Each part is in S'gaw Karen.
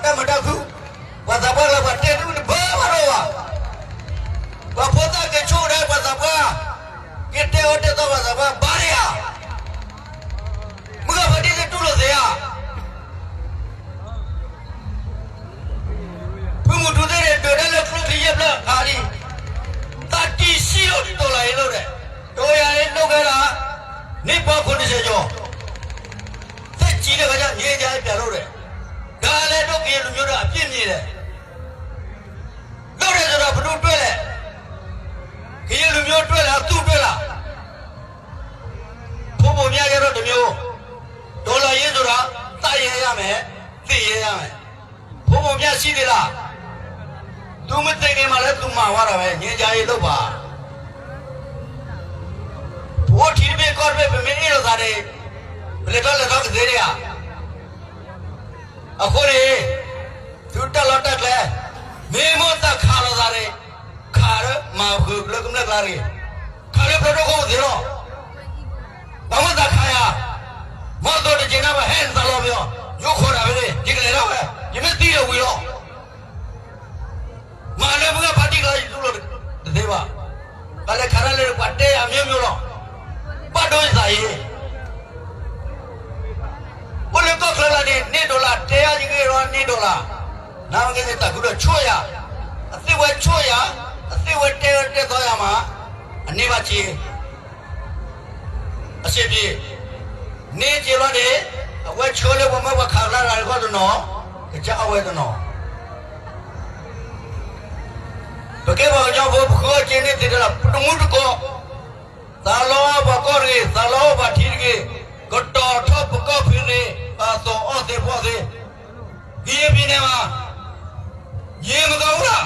တၢ်မုာ်တၢ်ခုၣ်, ပှၤသးပှၢ်လၢပှၤတဲတမုၢ်တဘၢဘၣ်ဒီးဘၣ်, ပှၤဖိသၣ်က့ၤဆိကဒီးပှၤသးပှၢ်, က့ၤတဲအီၤတဲသီပှၤသးပှၢ်ဘၣ်ဒံးဧါ, မုၢ်ဂၤဖါတံၢ်သ့ၣ်တူၢ်လိာ်သ့ဧါ. ဖုမူတူသ့ၣ်န့ၣ် ဒုးတၢ်လၢကျိချံယဲၢ်ဖျၢၣ်ခါဒံး, သးတံၢ်ဆံးလီၤဒ် တော်လှန်ရေးလုပ်တယ်, တော်လှန်ရေးလုပ်ခဲ့တာ နှစ်ပေါင်းခုနှစ်ဆယ်ကျော်, သက်ကြီးတဲ့ခါကျ ငြိမ်းချမ်းရေးပြန်လုပ်တယ်, ဒါလည်းတို့ကရင်လူမျိုးတွေအပြစ်မြင်တယ်, လုပ်တယ်ဆိုတော့ဘယ်သူအတွက်လဲ, ကရင်လူမျိုးအတွက်လား သူ့အတွက်လား. ဖိမုၣ်မြတ်ကျတော့တစ်မျိုး, တော်လှန်ရေးဆိုတာ သတ်ရဲရမယ်, သေရဲရမယ်. ဖိမုၣ်မြတ်ရှိသေးလား. သူမသေခင်မှာလည်း သူမှာသွားတာပဲ, ငြိမ်းချမ်းရေးလုပ်ပါ. ဖိထံတဘ့ၣ်ကီၢ်တဘ့ၣ် ပမ့ၢ်အ့ၣ်လိာ်သးန့ၣ်, ပလဲၤထီၣ်လဲၤထီၣ်ကသ့ဒံးဧါ. အဃိန့ၣ် သုတၢ်လီၢ်တၢ်ကျဲ, မ့ၢ်မိၣ်သးခးလိာ်သးန့ၣ်, ခးလၢမၤဃုာ်လၢကမျၢၢ်ကျါတဂ့ၤ, ခးလၢပျီဒိၣ်ခိၣ်သ့လီၤ. ပှၤမိၣ်သးခးယၤ, မီၢ်သိတက့ၤနၢ်ဘၣ် ဟဲနသးလီၤပယီၤ, ယိၣ်ခိးတၢ်ဖဲန့ၣ် ယကလဲၤထီၣ်ဝဲ, ယမ့ၢ်သံဒီးဝံၤလီၤ. မၤလၢမုၢ်ဂၢ်ဖါတံၢ်ကျါ ယတူၢ်လိာ်တသ့ဘၣ်. ပှၤလဲၤခးတၢ်လၢပှၤတဲယၤ မျိုးမျိုးလီၤ. ဘၣ်ဒိယသးအံၤ, အိၣ်လၢကီၢ်ချၢလၢန့ၣ် နှစ်ဒေါ်လာ တဲယၤယဂ့ၢ်ဒီး နှစ်ဒေါ်လာ, နာ်က့န့ၣ် တၢ်ကူဒီးဆိၣ်ယၤ, အသ့ၣ်ဝဲဆိၣ်ယၤ, အသ့ၣ်ဝဲတဲတဲသီယၤမး, အန့ၢ်ဘၣ်စ့ အစ့ပ့ၤ, န့ၢ်စ့လီၤန့ၣ်, အဝဲဆှၢလၢပှၤမၢပှၤခးကလါတဂၤတခီတနီၤ, ကစၢ်အီၣ်ဝဲတနီၤ. ပကဲပှၤကညီဖိ ပဃုအီၣ်က့န့ၢ်သ့တလး ပတမူတကိး, သးလီအီၣ်ပှၤကီၢ်တဂ့ၤ, သးလီအီၣ်ပှၤထံတဂ့ၤ, ကတီၤထီၣ်ပကီၢ်ဖံးန့ၣ်, ပှၤသိးအီၣ်သ့ဖှီၣ်သ့, ကယဲၢ်ဖံးန့ၢ်မး, ယမကီၢ်အိၣ်ဒၣ် မ့ၢ်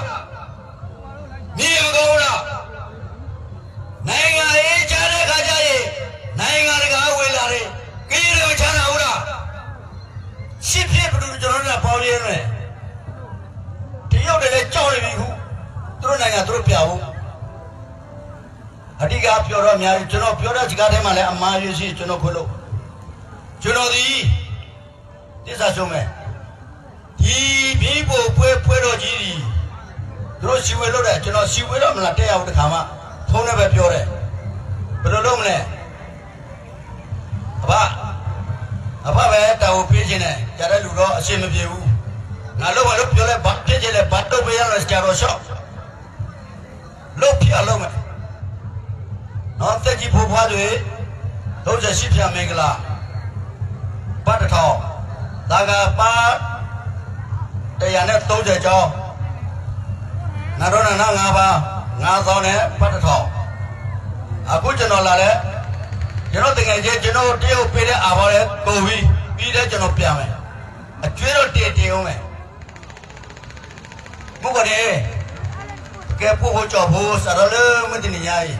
မကီၢ်အိၣ်ဒၣ်, နိုင်ငံရေးကြားတဲ့ခါကျရင် နိုင်ငံတကာက ဝင်လာတယ်, ကရင်တွေမချမ်းသာဘူးလား. စစ်ဖြစ် ဘယ်သူ ကျွန်တော်တို့နဲ့ ပေါင်းရဲမလဲ. တရုတ်တွေလည်း ကြောက်နေပြီ အခု, သူတို့နိုင်ငံ သူတို့ ပြဖို့. အဓိက ပြောတော့ အများကြီး, ကျွန်တော် ပြောတဲ့ စကားထဲမှာလည်း အမှားအယွင်းရှိ ကျွန်တော် ခွင့်လွှတ်, ကျွန်တော်သည် သစ္စာ ကျိုးမယ်, ဒီ မီးပုံပွဲ ပွဲတော်ကြီးသည် သူတို့ စည်းဝေးလုပ်တယ်, ကျွန်တော် စည်းဝေးတော့ မလာတက်ရဘူး တစ်ခါမှ, ဖုန်းနဲ့ပဲ ပြောတယ်. ဘယ်လိုလုပ်မလဲ. အဘ အဘပဲ တာဝန်ပေးချင်တယ်, ကျန်တဲ့လူတော့ အဆင်မပြေဘူး. ငါလုပ်မယ်လို့ ပြောလဲ ဘာဖြစ်ချင်လဲ, ဘာလုပ်ပေးရလဲ, ဆရာတော်လျှောက်, လုပ်ဖြစ်အောင်လုပ်မယ်. နော်, သက်ကြီးဖိုးဖွားတွေ သုံးဆယ့်ရှစ်ဖြာမင်္ဂလာ, ဘတ်တစ်ထောင်, သံဃာပါး တစ်ရာနဲ့သုံးဆယ်ကျော်, နာတော်နာနာငါးပါး, ငါးသောင်းနဲ့ ဘတ်တစ်ထောင်. အခုကျွန်တော်လာလဲ, ကျွန်တော့်သူငယ်ချင်း ကျွန်တော့်တရုတ်ပေးတဲ့ အာဘော်လည်းကုန်ပြီ, ပြီးလည်းကျွန်တော်ပြန်မယ်, အကြွေးတော့တင်တင်ဦးမယ်. မုၢ်ကီၢ်န့ၣ် ပကဲပိာ်ဖိစီၤဖိ စးထီၣ်လၢမုၢ်တနံၤညါအံၤ,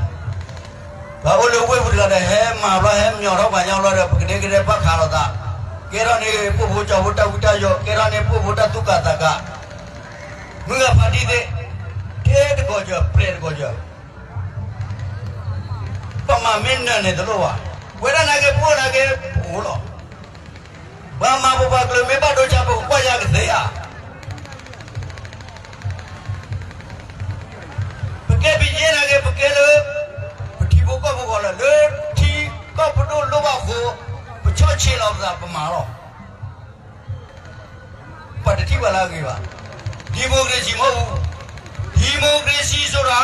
ပှၤအိၣ်လၢဝ့ၢ်ပူၤတဂၤဒီး ဟဲမၤဘျီ ဟဲမျီၢ်ထီၣ်ပှၤညီဘျီဒီး ပကဒဲကဒဲဘၣ်ခးလိာ်သး, ကဲထီၣ်န့ၣ် ပိာ်ဖိစီၤဖိတၢ်ဝံတၢ်ယိး, ကဲထီၣ်န့ၣ် ပိာ်ဖိတၢ်သူၣ်ကၢ်သးကၢ်, မုၢ်ဂၢ်ဖါတံၢ်သ့ၣ်, ထဲတကီၢ်စၢၤ ပျဲၢ်တကီၢ်စၢၤ ပမၤမ့ၢ်နၢၤန့ၣ်တလိၣ်ဘၣ်. ဝဲဒၣ်နာ်က့ ပအိၣ်နာ်က့ ပအိၣ်လီၤ. ပှၤမၤပပှၤကလုာ်မ့ၢ်ဘၣ်ဒိဆါ ပကကွၢ်ယၤကသ့ဧါ. ပကဲပယဲၢ်နာ်က့ ပကဲလၢ ပထံဖိကီၢ်ဖိကီးလၢ လၢထံကီၢ်ပဒိၣ်လိၣ်ဘၣ်အဃိ ပဆီၣ်ဆံးလီၤပသး ပမၤလီၤ. ပှၤတထံၣ်ဘၣ်လၢအဂ့ၤဘၣ်. ဒီမိုကရေစီမဟုတ်ဘူး. ဒီမိုကရေစီဆိုတာ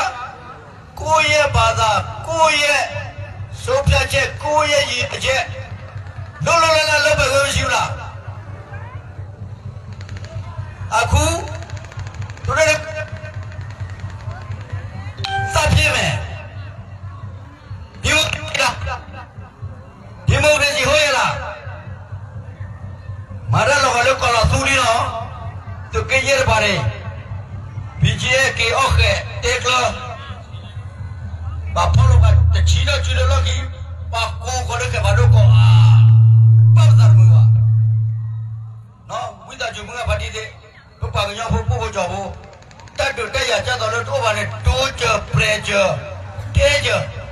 ကိုယ့်ရဲ့ဘာသာ, ကိုယ့်ရဲ့ဆုံးဖြတ်ချက်, ကိုယ့်ရဲ့ရည်ရွယ်ချက်, လွတ်လွတ်လပ်လပ်လုပ်ပိုင်ခွင့်မရှိဘူးလား. အခု သူတို့ သတ်ဖြတ်မယ်. ဒီမိုကရေစီလား. ဒီမိုကရေစီဟုတ်ရဲ့လား. မၤတၢ်လီၤဂာ်လၢကီၢ်လီၤသူလံလီၤ. သုးက့ယဲၢ်တဖၣ်န့ၣ် ဘီကၠ့က့ၤအီၣ်ဃဲၤတဲကျၢၤ, ပှၤဖီၣ်လိာ်ပှၤတဆံဒီးစုလၢလီၢ်ခံ, ပှၤကိးဃီၤလၢဃဲၤဖးဒိၣ်ကိးအါ, ဘၣ်ပသးတမုာ်ဘၣ်. ဝံသးစူၤမုၢ်ဂၢ်ဖါတံၢ်သ့ၣ်, ပပှၤကညီဖိပိာ်ဖိစီၤဖိ, တၢ်ဒုးတၢ်ယၤကၢ်သိးလၢတအိၣ်ဘၣ်န့ၣ် တိစၢၤပြဲၤစၢၤ, တဲစၢၤ.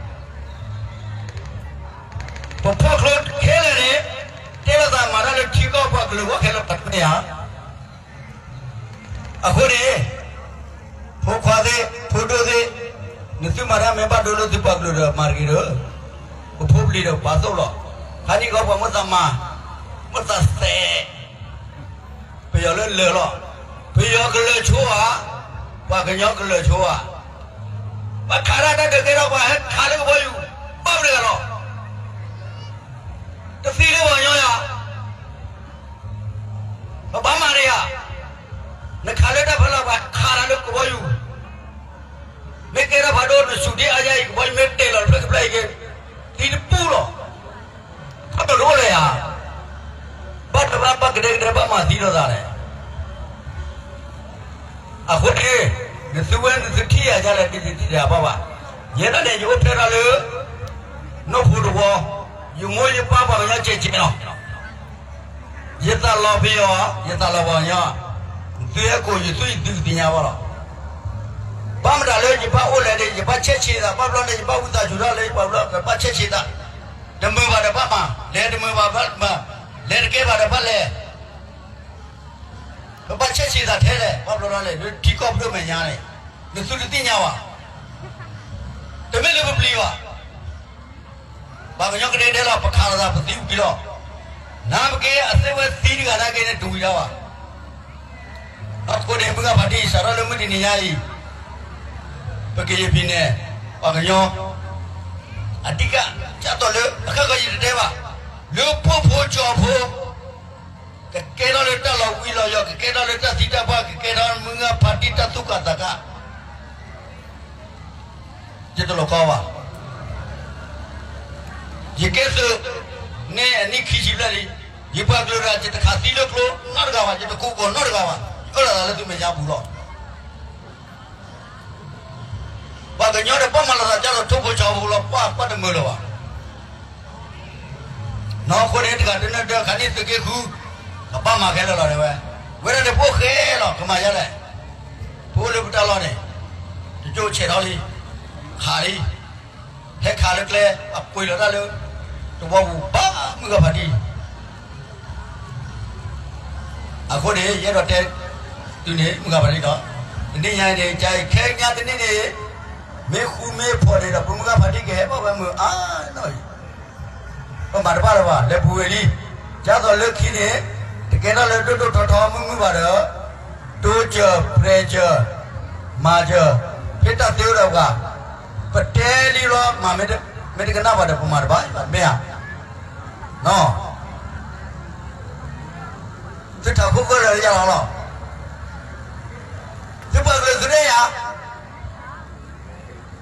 ပဖီၣ်ချၢခဲလၢာ်န့ၣ် တဲလိာ်သးမၤတၢ်လၢထံကီၢ်ပှၤကလုာ်ဂီၢ်ခဲလၢာ် ပှၤတမ့ၢ်ဧါ. အဃိန့ၣ် ဖိခွါသ့ၣ် ဖိဒိၣ်သ့ၣ်, နသုမၤတၢ်မ့ၢ်ဘၣ်ဒိလၢသုပှၤကလုာ်ဒီးမၤတဂ့ၤဒီး, ပဖိပလံၤဒီးပာ်သိၣ်လီၤ. ခါနံၣ်ဂီၢ်ပှၤမ့ၢ်သးမၤ, မ့ၢ်သးသဲး, ပယီၤလၢလၢာ်လီၤ. ပယီၤကလၢာ်ဆိဧါ, ပှၤကညီကလၢာ်ဆိဧါ. ပှၤခးတၢ်တၢ်ဒုးကဲထီၣ်ပှၤဟဲခးလၢကဘီယူၤ, ဘၣ်မနုၤဂၤလီၤ. တသံလၢပှၤကညီယၤ ပဘၣ်မၤတယၤ, နခးလၢတၢ်ဖီလာ် ပှၤခးတၢ်လၢကဘီယူၤ, မ့ၢ်ကဲထီၣ်ဖးဒိၣ် နစူၢ်ဒ့အါယါအံၤ ကဘီယူၤမ့ၢ်တဲာ်လီၤတဖျၢၣ်တဖျၢၣ်အံၤက့ၤ, သံတပူၤလီၤ. တၢ်တအိၣ်လၢၤယၤ, ဘၣ်တဘၣ်ဘၣ်ကဒဲကဒဲဘၣ်မၤသံလိာ်သးလဲၣ်. အဃိန့ၣ် နသုဝဲနသုထံၣ်ယၤဒ်လဲၣ် တဒ်တဒ်ဘၣ်ဘၣ်. ယဲဒၣ်န့ၣ် ယအိၣ်ဖျဲၣ်ထီၣ်လၢ နိၣ်ဖိတဝီ, ယမိၢ်ယပၢ်ပှၤကညီကဲးကဲးလီၤ. ယသးလီၤပယီၤ, ယသးလီၤပှၤကညီ, သုဟဲကိးယသုယသုကသ့ၣ်ညါဘၣ်လီၤ. ဘၣ်မတၤလၢယဘၣ်အိၣ်လဲၣ်န့ၣ် ယဘၣ်ဆဲးဆံးသး ဘၣ်ဘျီန့ၣ် ယဘၣ်ဝံသးစူၤထီၣ်လၢယပှၤဘျီ ယဘၣ်ဆဲးဆံးသး, တမုာ်ဘၣ်ဒီးဘၣ်မၤ, လဲၤတမုာ်ဘၣ်ဘၣ်မၤ, လဲၤတကဲဘၣ်ဒီးဘၣ်လဲၤ ပဘၣ်ဆဲးဆံးသးထဲလဲၣ် ဘၣ်ဘျီလီၤလဲၣ် လၢထံကီၢ်ပဒိၣ်မဲာ်ညါန့ၣ် နသုတသ့ၣ်ညါဘၣ်. တမ့ၢ်လၢပပျံၤဘၣ်. ပှၤကညီကဒဲကဒဲလီၤ ပခးလိာ်သး ပသံဝံၤလီၤ. နၢ်ပက့ၤ အသ့ဝဲသံတဂၤနာ်က့န့ၣ် တဝံၤဒၣ်ဘၣ်. အဃိန့ၣ် မုၢ်ဂၤဖးတံၢ် စးထီၣ်လၢမုၢ်တနံၤညါအံၤ ပကယဲၢ်ဖံန့ၣ် ပှၤကညီ အဓိက ကၢ်သိးလၢ အခါခီယတတဲဘၣ် လၢဖိဖိကၠီဖိ ကကဲထီၣ်လၢတၢ်လီၤဝံၤလီၤယီၤ ကကဲထီၣ်လၢတၢ်သံတၢ်ပှၢ် ကကဲထီၣ်မုၢ်ဂၤဖးတံၢ်တၢ်သူၣ်ကၢ်သးကၢ် ယတလိာ်ကီဘၣ်. ယကဲသုး န့ၢ်အနံၣ်ခံဆံဘျဲၣ်လံ, ယပှၤကလုာ်တဂၤ ယတခးသံလၢကျိနီတဂၤဘၣ်, ယတကိးကီၤနီတဂၤဘၣ်, ယအၢၣ်လီၤသးလၢသုမဲာ်ညါပူၤလီၤ. ပှၤကညီဒီးပှၤမၤလိာ်သးဒ်သိးထိၣ်ဖိကၠီဖိလီၤ ပှၤပှၤတမုာ်လၢၤဘၣ်. နီၢ်အဃိန့ၣ် တဂၤတနၢၤဒၢခါန့ၣ်သုးက့ဃု ကဘၣ်မၤခဲလၢာ်လီၤတဲဝဲ, ဝဲဒၣ်န့ၣ်ပအိၣ်ဃဲလီၤ ကမၤယါလဲၣ်, ပအိၣ်လၢပတၢ်လီၢ်န့ၣ် တကၠိဆဲးထီၣ်လံ, ခးလံ, ဟဲခးလၢကျဲ အပှ့ၤလီၤတၢ်လၢ တဝီပူၤဘၣ်မုၢ်ဂၤဖးတံၢ် အဃိန့ၣ် ယအဲၣ်ဒိးတဲ တုၤန့ၣ် မုၢ်ဂၤဖးတံၢ်ဒီး တနံၣ်ညါအံၤန့ၣ် ကခဲညါတနံၣ်န့ၣ် မ့ၢ်ဃူမ့ၢ်ဖိးန့ၣ်ဒီး ပမုၢ်ဂၤဖးတံၢ်ကဟဲဘၣ်ဝဲမုၢ်အါနီၢ်အံၤ, ပမၤတဘၣ်လၢၤဘၣ် လဲၤပူၤဝဲလံ, ကၢ်သိးလၢခံန့ၣ် တကဲထီၣ်လၢဒိၣ်ဒိၣ်ထီထီမုၢ်မုၢ်ဘၣ်ဒီး တိစၢၤပြဲၤစၢၤ မၤစၢၤ ဖဲတၢ်သ့အိၣ်ဒီးပှၤ, ပတဲလံလီၤ မၤမ့ၢ်တကနၣ်ဘၣ်ဒီး ပမၤတဘၣ်ဘၣ် မ့ၢ်ဧါ, သုထးခိၣ်ကၢၢ်လၢယၤလီၤလီၤ, သုပှၤကလုာ်သုတဲယၤ,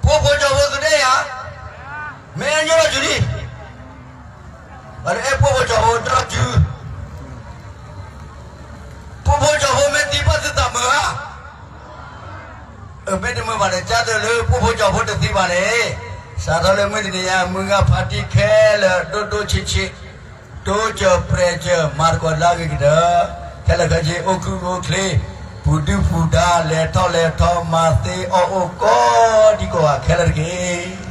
ဖိဖိကၠီဖိသုတဲယၤ, မ့ၢ်အဲၣ်ညီထီၣ်ဆူလံ, ပှၤတအဲၣ်ဖိဖိကၠီဖိညီထီၣ်ဆူ ဖိဖိကၠီဖိမ့ၢ်သံဘၣ်သုသးမုာ်ဧါ, အမ့ၢ်တမုာ်ဘၣ်ဒီး ကၢ်သိးလၢဖိဖိကၠီဖိတသံဘၣ်န့ၣ်, စးထီၣ်လၢမုၢ်တနံၤညါ မုၢ်ဂၤဖးတံၢ်ခဲလၢာ် ဒိၣ်ဒိၣ်ဆံးဆံး, တိစၢၤပြဲၤစၢၤ မၤသကိးလၢအဂ့ၤကတၢၢ်, ခဲလၢာ်ခဲဆ့ အိၣ်ခုၣ်အိၣ်ချ့, ပူၤဒုၣ်ပူၤဒါ လဲၤထီၣ်လဲၤထီ မၤသ့အီၣ်အိၣ်ကိးဒံကိးဂၤခဲလၢာ်တက့ၢ်.